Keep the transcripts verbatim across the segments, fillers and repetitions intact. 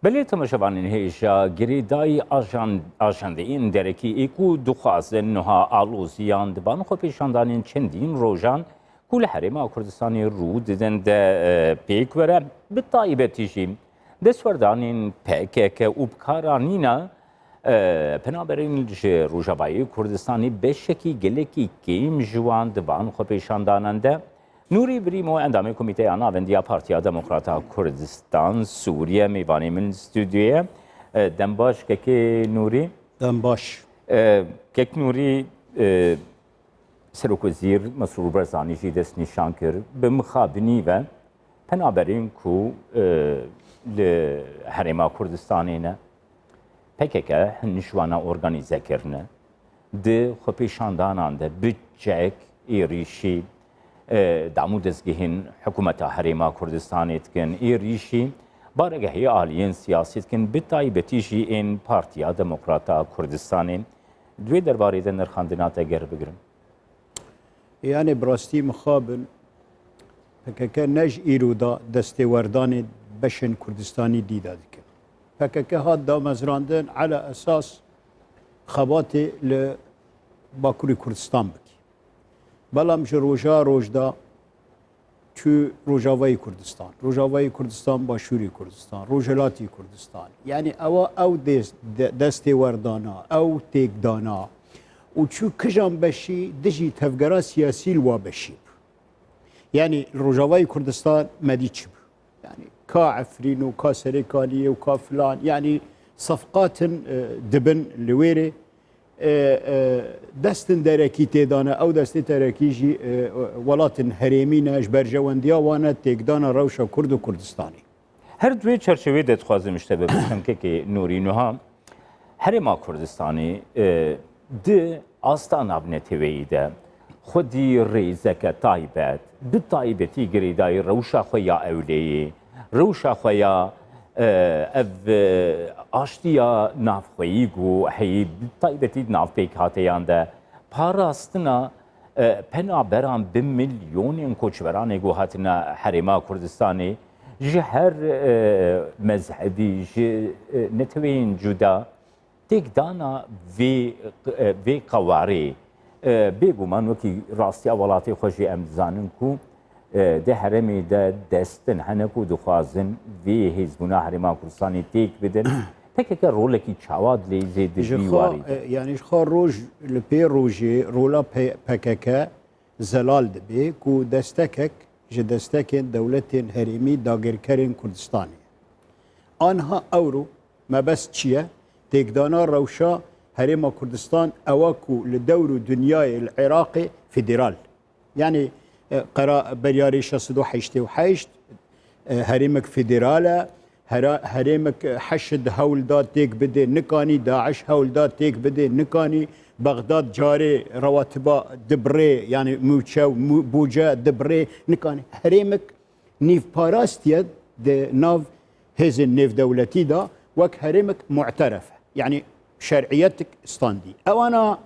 Belê temaşevanên hêja girêdayî ajan-, ajandeyên derekî ê ku dixwazin niha aloziyan di van xwepêşandanên çendîn rojan ku li Herêma Kurdistanê rû didin de, e, pêk were, bi taybetî jî destwerdanên P K K û bikaranîna, e, penaberên ji Rojavayê Kurdistanê beşekî gelekî kêm ji wan di van xwepêşandanan de. Nûrî Birîmo, endamê Komîteya Navendî ya Partiya Demokrata Kurdistan Sûriye, mêvanê min stûdyoyê ye. E, dem baş kekê Nûrî. Dem baş. E, kek Nûrî, e, Serokwezîr Mesrûr Barzanî jî destnîşan kir, bi mixabinî ve penaberên ku, e, li Herêma Kurdistanê ne, P K K hin ji wana organîze kirine. Di xwepêşandanan de bi çek êrîşî, e, dam û dezgehên hikûmeta Herêma Kurdistanê dikin, êrîşî baregehê aliyên siyasî dikin, bi taybetî jî ên Partiya Demokrata Kurdistanê. Di wê derbarê de nirxandina te ger bigirin. Yanê bi rastî mixabin P K K ne ji îro da destêwerdanê beşên Kurdistanî dî de dikin. P K K hat damezrandin ala esas xebatê li Bakurê Kurdistan bikî. Belam ji roja roj da çû Rojavayê Kurdistan, Rojavayê Kurdistan, Başûrê Kurdistan, Rojhilatê Kurdistan. Yanî ewa ew dê-, de-, destê werdana, ew têkdana û çû kijan beşî dijî tevgera siyasî li wa beşî bû. Yanî li Rojavayê Kurdistan me dî çi bû? Yanî ka Efrîn û ka Serêkaniyê û ka filan, yanî sefqatin, e, dibin li wêrê, e, e, destin derekî tê dane, ew destê derekî jî, e, welatên herêmî ne, ji berjewendiya wan e têkdana rewşa Kurd û Kurdistanê. Her di wê çerçeveyê de dixwazim ji te bipirsim, kekê Nûrî, nuha Herêma Kurdistanê, e, di asta navneteweyî de xwedî rêzeke taybet, bi taybetî girêdayî rewşa xwe ya ewleyê, rewşa xwe ya, e, ev, e, aştiya navxweyî ku heyî bi taybetî di nav pêkhateyan de parastina, e, penaberan bi milyonên koçberanê ku hatine Herêma Kurdistanê ji her, e, mezhebî, ji, e, neteweyên cuda, têkdana vê, e, vê qewarê, e, bêguman wekî rastiya welatê xwe jî em dizanin ku, e, di herêmê de destin hene ku dixwazin vê hêzbûna Herêma Kurdistanê têk bidin. P K K rolekî çawa dileyîze di Ji vî xwe, warî de? E, yanî ji xwe roj li pê rojê rola P-, P K K zelal dibe ku destekek ji destekên dewletên herêmî dagirkerên Kurdistanê. Anha ewro mebest çi ye? Têkdana rewşa Herêma Kurdistan ew e ku li dewr û dinyayê li Iraqê federal. Yanî, e, qera-, beryarê şeş sed û heştê û heşt, e, herêmek federal e, hera-, herêmek heşid hewl da têk bidê nikanî, DAIŞ hewl da têk bidê nikanî, Bexdad carê rewatiba dibirê, yanî mûçe û mû-, bûce dibirê nikanî. Herêmek nîvparastiye di nav hêzên nêvdewletî de wek herêmek mu'teref e. Yanî şer'iyetik standî. Ewana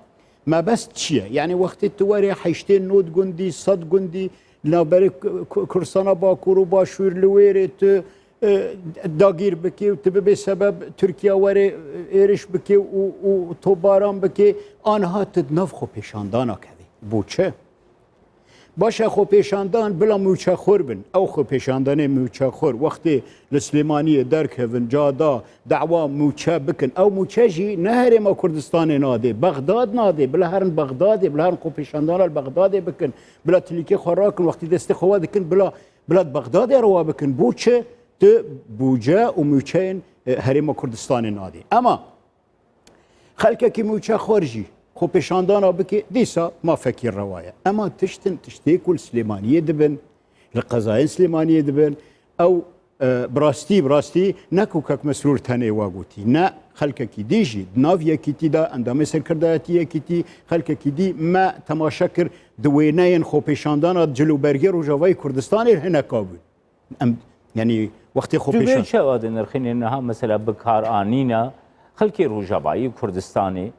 mebest çi ye? Yanî wextê tu werê heştê nod gundî, sed gundî, li navberê Ku-, Ku-, Kurdistana Bakur û Başûr li wêrê tu, e, dagîr bikê û tu bibê sebeb Tirkiye were, e, êriş bikê û, û topbaran bikê, aniha tu di nav xwepêşandana kevî. Bo çi? Baş e, xwepêşandan bila mûçexwar bin. Ew xwepêşandanê mûçexwar wextê li Silêmaniyê derkevin, cada, dawa mûçe bikin. Ew mûçe jî ne Herêma Kurdistanê nadê, Bexdad nadê. Bila herin Bexdadê, bila herin xwepêşandana li Bexdadê bikin. Bila tilîkê xwe rakin, wextî destê xwe we dikin, bila, bila di Bexdadê re wa bikin. Bo çi? Tu bûce û mûçeyên, e, Herêma Kurdistanê nadê. Ema Xelkekî mûçexwar jî xwepêşandana bike, dîsa mafekî rewa ye. Ema tiştin, tiştê ku li Silêmaniyê dibin, li qezayên Silêmaniyê dibin, ew, e, bi rastî, bi rastî ne ku kek Mesrûr tenê wa gotî. Ne, xelkekî dî jî di nav yekîtî de, endamê serkirdayetî yekîtî, xelkekî dî me temaşe kir di wêneyên xwepêşandana di cilûbergê Rojavayê Kurdistanê hineka bûn. Em, yanî wextê xwe Tu pêşan. Vê çawa dinirxînî niha mesela bikaranîna xelkê Rojavayî Kurdistanê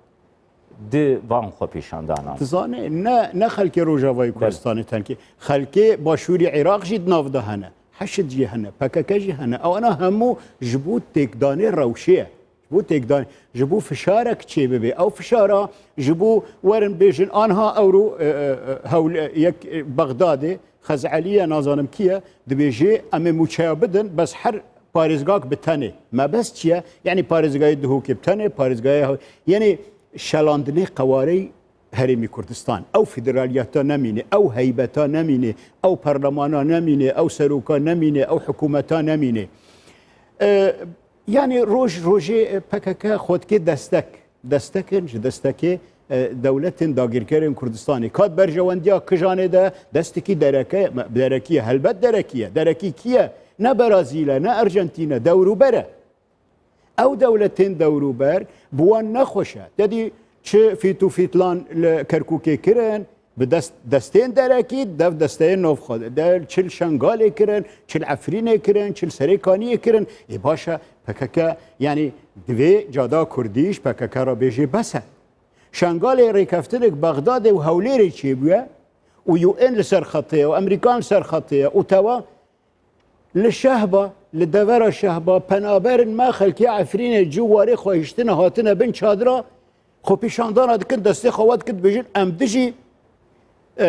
di van xwepêşandanan? Dizane, ne, ne xelkê Rojavayî Belê. Kurdistanê tenkî. Xelkê Başûrî Iraq jî di nav de hene. Heşid jî hene, P K K jî hene. Ewana hemû ji bo têkdanê rewşê ye. Ji bo têkdan, ji bo fişarek çêbibe. Ew fişara ji bo werin bêjin, anha ewro, e, e, e, hewl-, e, yek, e, Bexdadê, Xezeliye, nazanim kî ye, dibêje, em ê mûçeya bidin, bes her parêzgak bi tenê. Mebest çi ye? Yanî parêzgayê Duhokê bi tenê, parêzgayê hew-, yanî şelandinê qewarey Herêmî Kurdistan. Ew federaliyeta nemîne, ew heybeta nemîne, ew parlemana nemîne, ew seroka nemîne, ew hikûmeta nemîne. E, yanî roj rojê P K K xwe dike destek. Destek in, ji destekê, e, dewletên dagirkerên Kurdistanê. Kat berjewendiya kijanê de destekî dereke, me-, derekî ye. Helbet derekî ye. Derekî kî ye? Ne Brazîl e, ne Arjantîn e, dewrûber e. Ew dewletên dewrûber bi wan nexweş e. Te dî çi fît û fîtlan li Kerkûkê kirin, bi dest, destên derekî, dev desteyên navxwe de, çi li Şengalê kirin, çi li Efrînê kirin, çi li Serêkaniyê kirin. Ê baş e, P K K, yanî divê cada Kurdî ji P K K re bêjê bes e. Şengalê rêkeftinek Bexdadê û Hewlêrê çêbûye û U N li ser xetê ye û Emerîkan li ser xetê ye û tewa Li Şehba, li devera Şehba, penaberin me xelkê Efrînê, ciwarê xwe hiştine, hatine bin çadira, xwepêşandana dikin, destê xwe we dikin, dibêjin, em dijî, e,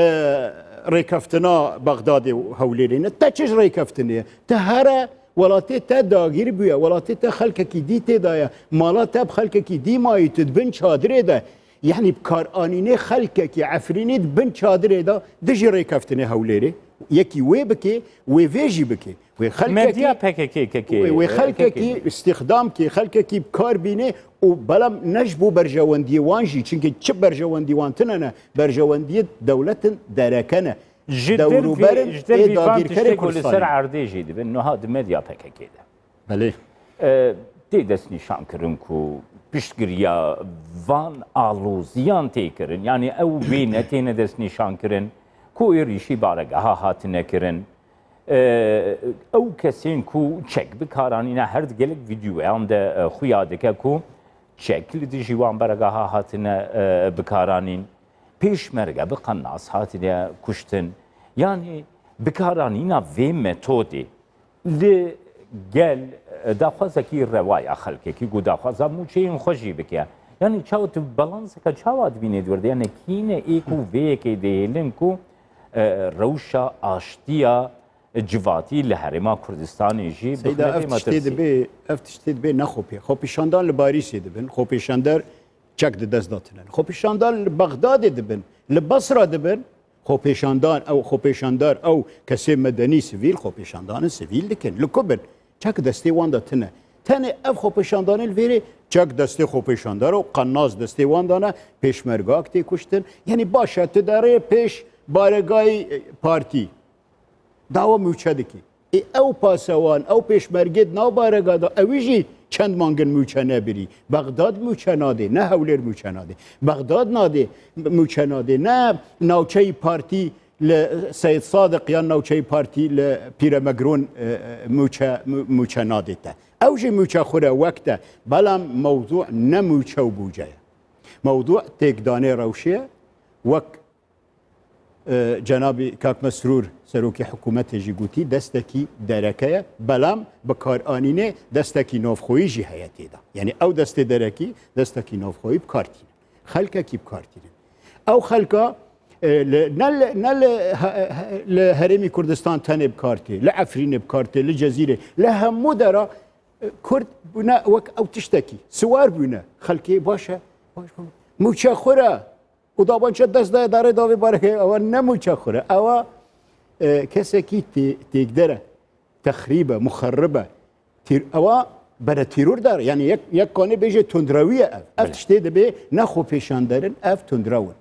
rêkeftina Bexdadê û Hewlêrê ne. Te çi ji rêkeftinê ye? Te here, welatê te dagîr bûye, welatê te xelkekî dî tê de ye, mala te bi xelkekî dî mayî, tu di bin çadirê de. Yanî bi kar anînê xelkekî Efrînî di bin çadirê de dijî rêkeftinê Hewlêrê. Yekî wê bike, wê vê jî bike. Wê xelkekî Medya P K K, K K, wê, wê e, xelkekî K K. Îstîxdam ke, xelkekî bi kar bîne û belam ne ji bo berjewendiyê wan jî, çimkî çi berjewendî wan tune ne, berjewendiyê dewletin dereke ne. Ji dervî, Dewrûberin ji dervî ê van dagîrkerê tiştê ku li ser Kurdistanê erdê jî dibin, niha di Medya P K K de. Belê. E, tê destnîşankirin ku piştgiriya van aloziyan tê kirin. Yanî ew wê ne têne destnîşankirin ku êrîşî baregeha hatine kirin. E, ew kesên ku çek bikaranîne her di gelek vîdyoyan de, e, xuya dike ku çek li dijî wan baregeha hatine, e, bikaranîn. Pêşmerge bi qenas hatine kuştin. Yanî bikaranîna vê metodê li gel, e, daxwazekî rewa ya xelkekî ku daxwaza mûçeyên xwe jî bike. Yanî çawa tu balanseke çawa dibînê di wir de? Yanî kî ne ê ku vê yekê dihêlin ku, e, rewşa aştiya civatî li Herêma Kurdistanê jî bi Seyda, xulefê ev tiştê metirsî. Dibê, ev tiştê dibê ne xwepê. Xwepêşandan li Parîsê dibin. Xwepêşander çek di dest de tine. Xwepêşandan li Bexdadê dibin, li Basra dibin. Xwepêşandan, ew xwepêşandar, ew kesê medenî, sivîl, xwepêşandanên sivîl dikin. Li ku bin? Çek destê wan de tine. Tenê ev xwepêşandanê li vêrê çek destê xwepêşandar û qenas destê wan de ne, pêşmergak tê kuştin. Yanî baş e, tu derê pêş baregayî, e, partî. Dawa mûçe dikî. Ê ew pasewan, ew pêşmergê di nav barega de, ewî jî çend mangin mûçe nebirî. Bexdad mûçe nadê, ne Hewlêr mûçe nadê. Bexdad nadê, mûçe nadê, ne navçeyî partî li Seyid Sadiq yan navçeyî partî li Pîremegron, e, e, mûçe, mû-, mûçe nadê te. Ew jî mûçe xwe re wek te. Belam mewzû ne mûçe û bûce ye. Mewzû têkdanê rewşê ye. Wek e, Cenabî Kak Mesrûr, serokê hikûmetê jî gotî, destekî dereke ye, belam bikaranînê destekî navxweyî jî heye tê de. Yanî ew destê derekî, destekî navxweyî bi kar tînin. Xelkekî bi kar tînin. Ew xelka, e, li, ne li, ne li he-, he-, li Herêmî Kurdistan tenê bi kar tê, li Efrînê bi kar tê, li Cezîrê, li hemû dera, e, Kurd bûne wek ew tiştekî. Siwar bûne. Xelkê baş e, baş bûne. Mûçe xwe re. Û dabançe dest daye darê davê barekê, ewa ne mûçe xwe re. Ewa, e, kesekî tê-, têkder e, texrîb e, muxerrib e. Tîr-, ewa bere tîror dar. Yanî yek, yek kanê bêje tundrewî ye ev. Ev Belê. Tiştê dibê ne xwepêşanderin, ev tundrew in.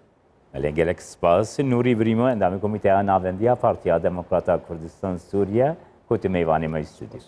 Belê, gelek spas. Nûrî Birîmo, endamê Komîteya Navendiya Partiya Demokrata Kurdistan Sûriye, ku tu mêvanê me yî stûdyo.